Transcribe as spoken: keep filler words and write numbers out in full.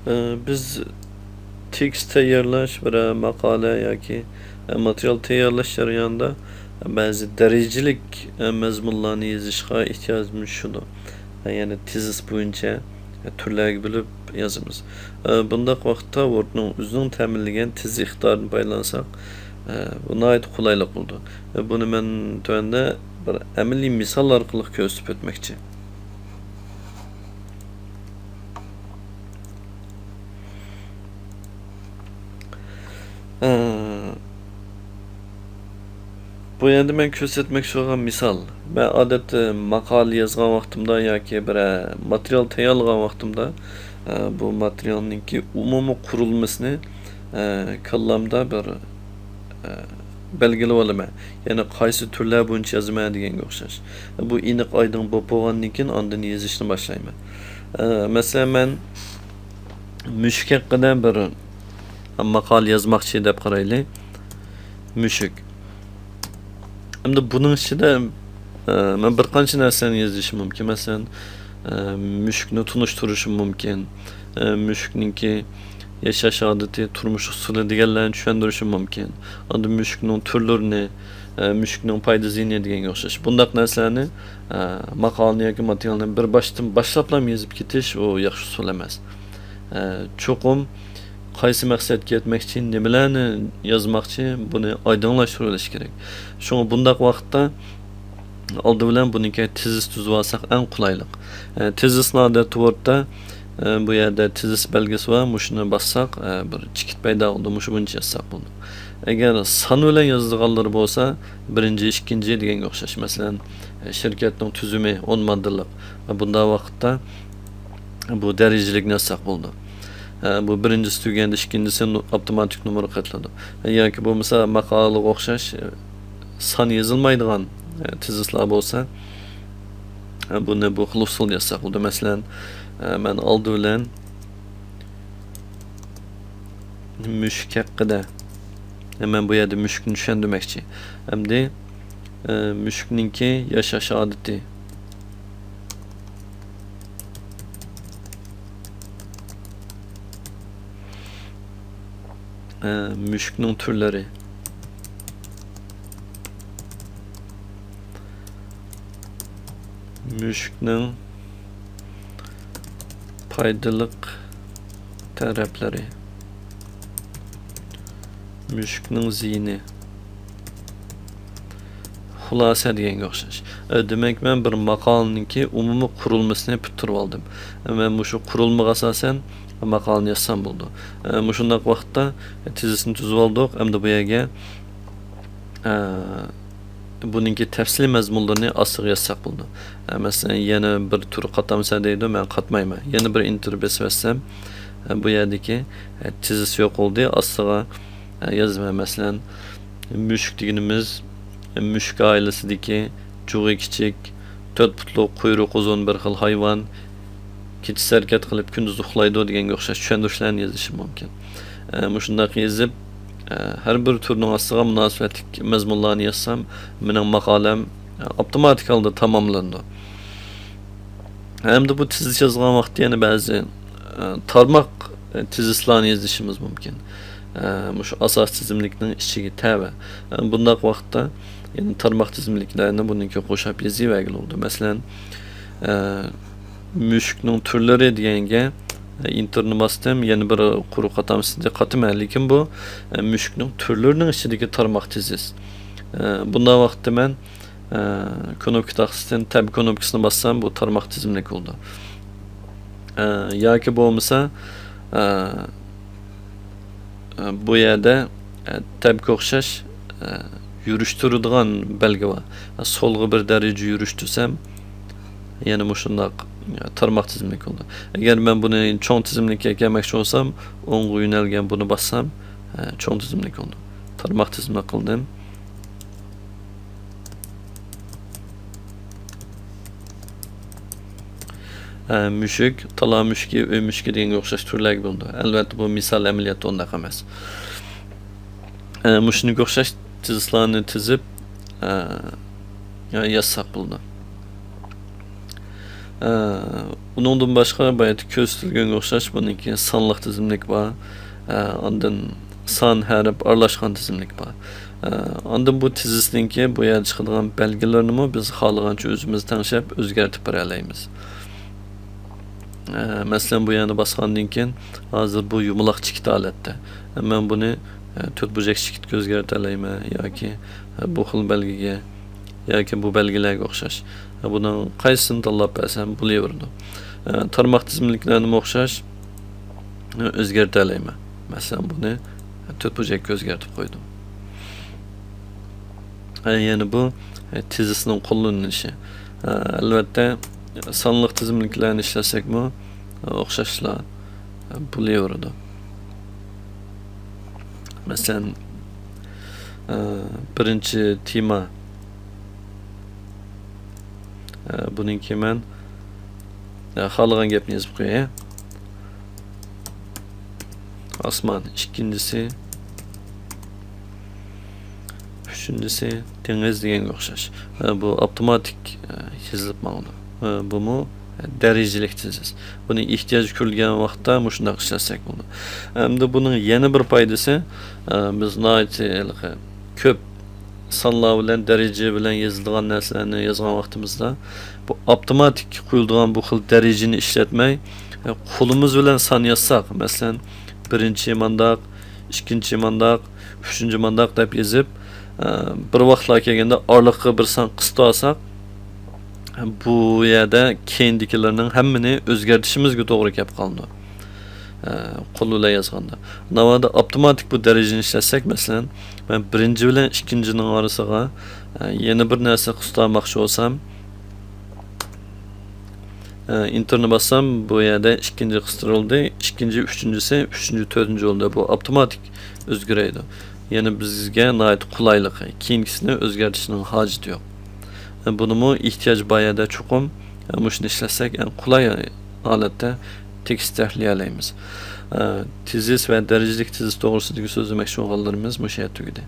ئە، بىز تېكىست تەييارلاش، بىرەر ماقالە ياكى، ئە، ماتېرىيال تەييارلاش جەريانىدا بەزى دەرىجىلىك، ئە، مەزمۇنلارنى يېزىشقا ئېھتىياجىمىز چۈشىدۇ. ئە، يەنى تېزىس بويىچە، ئە، تۈرلەرگە بۆلۈپ يازىمىز. ئە، بۇنداق ۋاقىتتا ۋوردنىڭ ئۆزىنىڭ تەمىنلىگەن تېزىس ئىقتىدارىدىن پايدىلانساق، ئە، بۇ ناھايىتى قولايلىق بولىدۇ. ئە، بۇنى مەن تۆۋەندە بىر ئەمەلىي مىسال ئارقىلىق كۆرسىتىپ ئۆتمەكچى. ئە، بۇ يەردە مەن كۆرسەتمەكچى بولغان مىسال، مەن ئادەتتە ماقالە يازغان ۋاقتىمدا ياكى بىرەر ماتېرىيال تەييارلىغان ۋاقتىمدا، ئە، بۇ ماتېرىيالنىڭكى ئومۇمىي قۇرۇلمىسىنى، ئە، كاللامدا بىر، ئە، بەلگىلەپ ئالىمەن. يەنى قايسى تۈرلەر بويىچە يازىمەن دېگەنگە ئوخشاش. بۇ ئېنىق ئايدىڭ بولۇپ بولغاندىن كېيىن ئاندىن يېزىشنى باشلايمەن. ئە، مەسىلەن، مەن مۈشۈك ھەققىدە بىر ماقالە يازماقچى دەپ قارايلى. مۈشۈك. ئەمدى بۇنىڭ ئىچىدە، ئە، مەن بىر قانچە نەرسىنى يېزىشىم مۇمكىن. مەسىلەن، ئە، مۈشۈكنى تونۇشتۇرۇشۇم مۇمكىن. ئە، مۈشۈكنىڭكى ياشاش ئادىتى، تۇرمۇش ئۇسۇلى دېگەنلەرنى چۈشەندۈرۈشۈم مۇمكىن. ئاندىن مۈشۈكنىڭ تۈرلىرىنى، ئە، مۈشۈكنىڭ پايدا زىيىنى دېگەنگە ئوخشاش. بۇنداق نەرسىلەرنى، ئە، ماقالىنى ياكى ماتېرىيالنى بىر باشتىن باشلاپلا يېزىپ كېتىش، ئۇ ياخشى ئۇسۇل ئەمەس. ئە، چوقۇم قايسى مەقسەتكە يەتمەكچى، نېمىلەرنى يازماقچى، بۇنى ئايدىڭلاشتۇرۇۋېلىش كېرەك. شۇڭا بۇنداق ۋاقىتتا ئالدى بىلەن بۇنىڭكى تېزىس تۈزۈۋالساق ئەڭ قولايلىق. ئە، تېزىسنى ئادەتتە ۋوردتا، ئە، بۇ يەردە تېزىس بەلگىسى بار، مۇشۇنى باسساق، ئە، بىر چېكىت پەيدا بولىدۇ، مۇشۇ بويىچە يازساق بولىدۇ. ئەگەر سان بىلەن يازىدىغانلىرى بولسا، بىرىنچى، ئىككىنچى دېگەنگە ئوخشاش. مەسىلەن، ئە، شىركەتنىڭ تۈزۈمى ئون ماددىلىق. بۇنداق ۋاقىتتا بۇ دەرىجىلىكنى يازساق بولىدۇ. ئە، بۇ بىرىنچىسى تۈگىگەندە ئىككىنچىسى نو-، ئاپتوماتىك نومۇرغا قېتىلىدۇ. ئە، ياكى بولمىسا ماقالىغا ئوخشاش، ئە، سان يېزىلمايدىغان، ئە، تېزىسلار بولسا، ئە، بۇنى بۇ خىل ئۇسۇلدا يازساق بولىدۇ. مەسىلەن، ئە، مەن ئالدى بىلەن مۈشۈك ھەققىدە، ئە، مەن بۇ يەردە مۈشۈكنى چۈشەندۈرمەكچى. ئەمدى، ئە، مۈشۈكنىڭكى ياشاش ئادىتى. ئە، مۈشۈكنىڭ تۈرلىرى. مۈشۈكنىڭ پايدىلىق تەرەپلىرى. مۈشۈكنىڭ زىيىنى. خۇلاسە دېگەنگە ئوخشاش. ئە، دېمەك، مەن بىر ماقالىنىڭكى ئومۇمىي قۇرۇلمىسىنى پۈتتۈرۈۋالدىم. ئە، مەن مۇشۇ قۇرۇلمىغا ئاساسەن ماقالىنى يازسام بولىدۇ. ئە، مۇشۇنداق ۋاقىتتا تېزىسنى تۈزۈۋالدۇق. ئەمدى بۇ يەرگە، ئە، بۇنىڭكى تەپسىلىي مەزمۇنلىرىنى ئاستىغا يازساق بولىدۇ. ئە، مەسىلەن، يەنە بىر تۈر قاتامسەن دەيدۇ، مەن قاتمايمەن. يەنە بىر ئېنتېر بېسىۋەتسەم، ئە، بۇ يەردىكى، ئە، تېزىس يوق بولدى. ئاستىغا، ئە، يازىمەن. مەسىلەن، مۈشۈك دېگىنىمىز، ئە، مۈشۈك ئائىلىسىدىكى جۇغى كىچىك، تۆت پۇتلۇق، قۇيرۇقى ئۇزۇن بىر خىل ھايۋان. كېچىسى ھەرىكەت قىلىپ، كۈندۈز ئۇخلايدۇ دېگەنگە ئوخشاش چۈشەندۈرۈشلەرنى يېزىشىم مۇمكىن. ئە، مۇشۇنداق يېزىپ، ئە، ھەر بىر تۈرنىڭ ئاستىغا مۇناسىۋەتلىك مەزمۇنلارنى يازسام، مېنىڭ ماقالەم، ئە، ئاپتوماتىك ھالدا تاماملىنىدۇ. ھەمدە بۇ تېزىس يازغان ۋاقىتتا يەنە بەزى، ئە، تارماق، ئە، تېزىسلارنى يېزىشىمىز مۇمكىن. ئە، مۇشۇ ئاساس تىزىملىكنىڭ ئىچىگە تەۋە. ئە، بۇنداق ۋاقىتتا يەنە تارماق تىزىملىكلەرنى بۇنىڭكىگە قوشاپ يېزىۋەرگىلى بولىدۇ. مەسىلەن، ئە، مۈشۈكنىڭ تۈرلىرى دېگەنگە، ئە، ئېنتېرنى باستىم، يەنە بىر قۇرۇق قاتامسىنى قاتىمەن، لېكىن بۇ، ئە، مۈشۈكنىڭ تۈرلىرىنىڭ ئىچىدىكى تارماق تېزىس. ئە، بۇنداق ۋاقىتتا مەن، ئە، كۇنۇپكا تاختىسىدىن تەب كۇنۇپكىسىنى باسسام، بۇ تارماق تىزىملىك بولىدۇ. ئە، ياكى بولمىسا، ئە، ئە، بۇ يەردە، ئە، تەبكە ئوخشاش، ئە، يۈرۈشتۈرىدىغان بەلگە بار. ئە، سولغا بىر دەرىجە يۈرۈشتۈرسەم، يەنە مۇشۇنداق، ئە، تارماق تىزىملىك بولىدۇ. ئەگەر مەن بۇنى چوڭ تىزىملىككە ئەكەلمەكچى بولسام، ئوڭغا يۆنەلگەن بۇنى باسسام، ئە، چوڭ تىزىملىك بولىدۇ. تارماق تىزىملىك قىلدىم. ئە، مۈشۈك، تالا مۈشۈكى، ئۆي مۈشۈكى دېگەنگە ئوخشاش تۈرلەرگە بۆلىدۇ. ئەلۋەتتە، بۇ مىسال، ئەمەلىيەتتە ئۇنداق ئەمەس. ئە، مۇشۇنىڭغا ئوخشاش تېزىسلارنى تىزىپ، ئە، يا-، يازساق بولىدۇ. ئۇنىڭدىن باشقا بايىقى كۆرسىتىلگەنگە ئوخشاش بۇنىڭكى سانلىق تىزىملىك بار. ئاندىن سان، ھەرپ ئارىلاشقان تىزىملىك بار. ئاندىن بۇ تېزىسنىڭكى بۇ يەردە چىقىدىغان بەلگىلىرىنىمۇ بىز خالىغانچە ئۆزىمىز تەڭشەپ ئۆزگەرتىپ بېرەلەيمىز. مەسىلەن، بۇ يەرنى باسقاندىن كېيىن ھازىر بۇ يۇمىلاق چېكىت ھالەتتە. مەن بۇنى تۆت بۇرجەك چېكىتكە ئۆزگەرتەلەيمەن ياكى بۇ خىل بەلگىگە ياكى بۇ بەلگىلەرگە ئوخشاش. بۇنىڭ قايسىسىنى تاللاپ بەرسەم بولۇۋېرىدۇ. تارماق تىزىملىكلەرنىمۇ ئوخشاش ئۆزگەرتەلەيمەن. مەسىلەن، بۇنى تۆت بۇرجەككە ئۆزگەرتىپ قويدۇم. يەنى بۇ تېزىسنىڭ قوللىنىلىشى. ئەلۋەتتە، سانلىق تىزىملىكلەرنى ئىشلەتسەكمۇ ئوخشاشلا بولۇۋېرىدۇ. مەسىلەن، بىرىنچى تېما. بۇنىڭكى مەن خالىغان گەپنى يېزىپ قوياي. ئاسمان، ئىككىنچىسى، ئۈچىنچىسى دېڭىز دېگەنگە ئوخشاش. بۇ ئاپتوماتىك يېزىلىپ ماڭىدۇ. بۇمۇ دەرىجىلىك تېزىس. بۇنى ئېھتىياج كۆرۈلگەن ۋاقىتتا مۇشۇنداق ئىشلەتسەك بولىدۇ. ئەمدى بۇنىڭ يەنە بىر پايدىسى، بىز ناھايىتى ھېلىقى كۆپ سانلار بىلەن، دەرىجە بىلەن يېزىلىدىغان نەرسىلەرنى يازغان ۋاقتىمىزدا، بۇ ئاپتوماتىك قويۇلىدىغان بۇ خىل دەرىجىنى ئىشلەتمەي، قولىمىز بىلەن سان يازساق، مەسىلەن، بىرىنچى مانداق، ئىككىنچى مانداق، ئۈچىنچى مانداق دەپ يېزىپ، بىر ۋاقىتلار كەلگەندە ئارىلىققا بىر سان قىستىۋالساق، بۇ يەردە كېيىندىكىلەرنىڭ ھەممىنى ئۆزگەرتىشىمىزگە توغرا كەپ قالىدۇ. قول بىلەن يازغاندا. ناۋادا ئاپتوماتىك بۇ دەرىجىنى ئىشلەتسەك، مەسىلەن، مەن بىرىنچى بىلەن ئىككىنچىنىڭ ئارىسىغا، ئە، يەنە بىر نەرسە قىستىرماقچى بولسام، ئە، ئېنتېرنى باسسام، بۇ يەردە ئىككىنچى قىستۇرۇلدى، ئىككىنچى، ئۈچىنچىسى، ئۈچىنچى، تۆتىنچى بولدى. بۇ ئاپتوماتىك ئۆزگىرەيدۇ. يەنى بىزگە ناھايىتى قولايلىقى، كېيىنكىسىنى ئۆزگەرتىشنىڭ ھاجىتى يوق. ئە، بۇنىمۇ ئېھتىياج بار يەردە چوقۇم، ئە، مۇشۇنى ئىشلەتسەك، ئەڭ قولاي ھالەتتە تېكىست تەھلىيەلەيمىز. ئە، تېزىس ۋە دەرىجىلىك تېزىس توغرىسىدىكى سۆزلىمەكچى بولغانلىرىمىز مۇشۇ يەردە تۈگىدى.